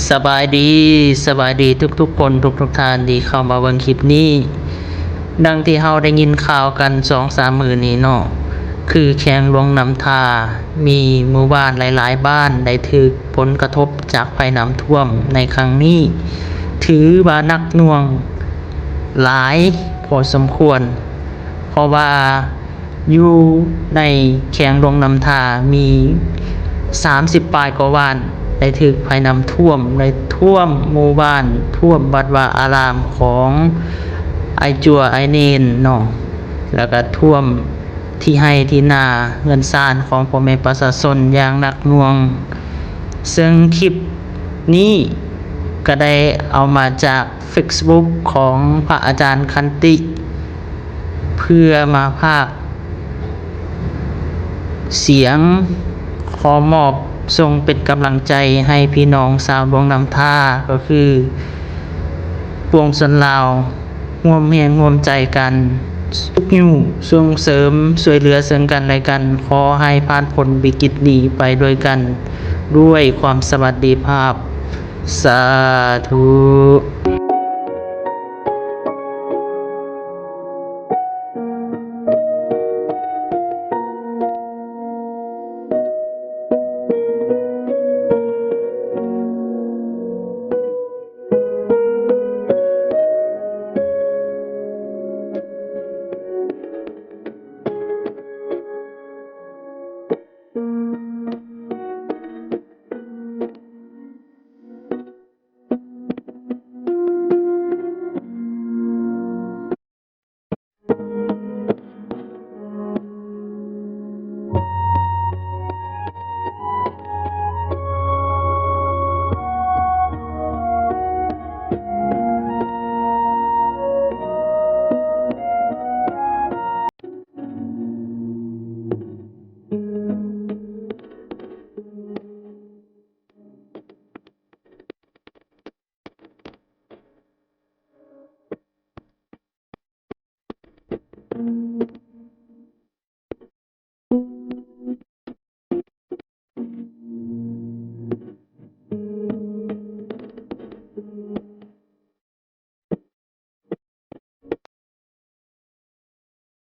ສະບາຍດີ ສະບາຍດີທຸກໆຄົນ ທຸກໆທ່ານທີ່ເຂົ້າມາເບິ່ງຄລິບນີ້. ດັ່ງທີ່ເຮົາໄດ້ຍິນຂ່າວກັນສອງສາມມື້ນີ້ເນາະ ຄືແຂວງຫຼວງນ້ຳທາ ມີໝູ່ບ້ານຫຼາຍໆບ້ານໄດ້ຖືກຜົນກະທົບຈາກໄພນ້ຳຖ້ວມໃນຄັ້ງນີ້ ຖືວ່າໜັກໜ່ວງຫຼາຍພໍສົມຄວນ ເພາະວ່າ ຢູ່ໃນແຂວງຫຼວງນ້ຳທາ ມີສາມສິບປາຍກວ່າບ້ານໄດ້ຖືກໄພນ້ຳຖ້ວມ ໄດ້ຖ້ວມໝູ່ບ້ານ ຖ້ວມວັດວາອາຣາມຂອງອ້າຍຈົວອ້າຍເນນເນາະ ແລ້ວກະຖ້ວມທີ່ໄຮ່ທີ່ນາເຮືອນຊານຂອງພໍ່ແມ່ປະຊາຊົນຢ່າງໜັກໜ່ວງ. ເຊິ່ງຄລິບນີ້ກະໄດ້ເອົາມາຈາກ ເຟສບຸກຂອງພະອາຈານຂັນຕິ ເພື່ອມາພາກສຽງຂໍມອບສົ່ງເປັນກຳລັງໃຈໃຫ້ພີ່ນ້ອງຊາວຫຼວງນ້ຳທາ ກໍຄືປວງຊົນລາວ ຮ່ວມແຮງຮ່ວມໃຈກັນ ຊຸກຍູ້ສົ່ງເສີມຊ່ວຍເຫຼືອເຊິ່ງກັນແລະກັນ. ຂໍໃຫ້ຜ່ານພົ້ນວິກິດນີ້ໄປດ້ວຍກັນ ດ້ວຍຄວາມສະຫວັດດີພາບ. ສາທຸ.